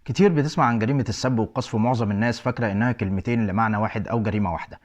كتير بتسمع عن جريمة السب والقذف، ومعظم الناس فاكرة إنها كلمتين لمعنى واحد أو جريمة واحدة،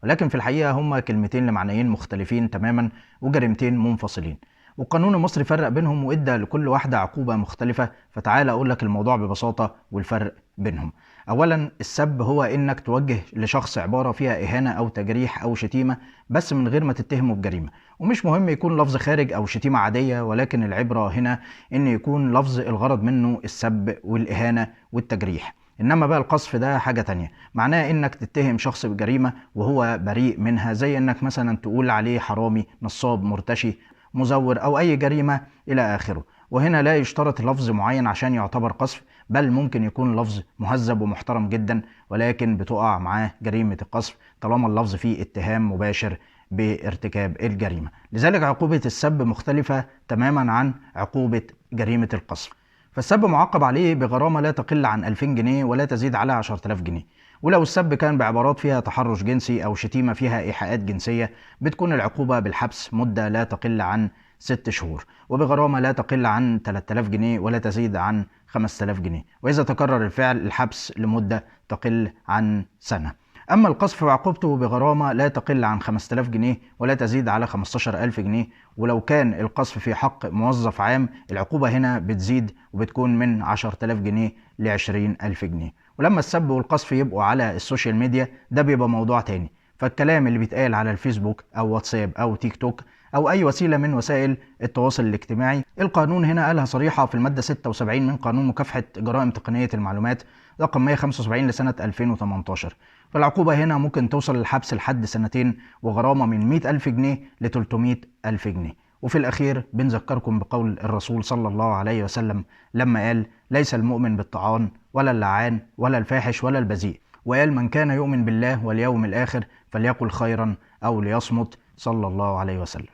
ولكن في الحقيقة هما كلمتين لمعنيين مختلفين تماما وجريمتين منفصلين، والقانون المصري فرق بينهم وإدى لكل واحدة عقوبة مختلفة. فتعال أقول لك الموضوع ببساطة والفرق بينهم. أولا، السب هو إنك توجه لشخص عبارة فيها إهانة أو تجريح أو شتيمة بس من غير ما تتهمه بجريمة، ومش مهم يكون لفظ خارج أو شتيمة عادية، ولكن العبرة هنا إن يكون لفظ الغرض منه السب والإهانة والتجريح. إنما بقى القذف ده حاجة تانية، معناه إنك تتهم شخص بجريمة وهو بريء منها، زي إنك مثلا تقول عليه حرامي، نصاب، مرتشي، مزور، أو أي جريمة إلى آخره. وهنا لا يشترط لفظ معين عشان يعتبر قذف، بل ممكن يكون لفظ مهذب ومحترم جدا، ولكن بتقع معاه جريمة القذف طالما اللفظ فيه اتهام مباشر بارتكاب الجريمة. لذلك عقوبة السب مختلفة تماما عن عقوبة جريمة القذف. فالسب معاقب عليه بغرامة لا تقل عن 2000 جنيه ولا تزيد على 10000 جنيه، ولو السب كان بعبارات فيها تحرش جنسي أو شتيمة فيها إيحاءات جنسية بتكون العقوبة بالحبس مدة لا تقل عن 6 شهور، وبغرامة لا تقل عن 3000 جنيه ولا تزيد عن 5000 جنيه، وإذا تكرر الفعل الحبس لمدة تقل عن سنة. أما القذف فعقوبته بغرامة لا تقل عن 5000 جنيه ولا تزيد على 15000 جنيه، ولو كان القذف في حق موظف عام العقوبة هنا بتزيد وبتكون من 10000 جنيه ل20000 جنيه. ولما السب والقذف يبقوا على السوشيال ميديا ده بيبقى موضوع تاني، فالكلام اللي بيتقال على الفيسبوك أو واتساب أو تيك توك أو أي وسيلة من وسائل التواصل الاجتماعي، القانون هنا قالها صريحة في المادة 76 من قانون مكافحة جرائم تقنية المعلومات رقم 175 لسنة 2018. فالعقوبة هنا ممكن توصل للحبس لحد سنتين وغرامة من 100,000 جنيه ل 300,000 جنيه. وفي الأخير بنذكركم بقول الرسول صلى الله عليه وسلم لما قال: ليس المؤمن بالطعان ولا اللعان ولا الفاحش ولا البذيء، وقال: من كان يؤمن بالله واليوم الآخر فليقل خيرا أو ليصمت، صلى الله عليه وسلم.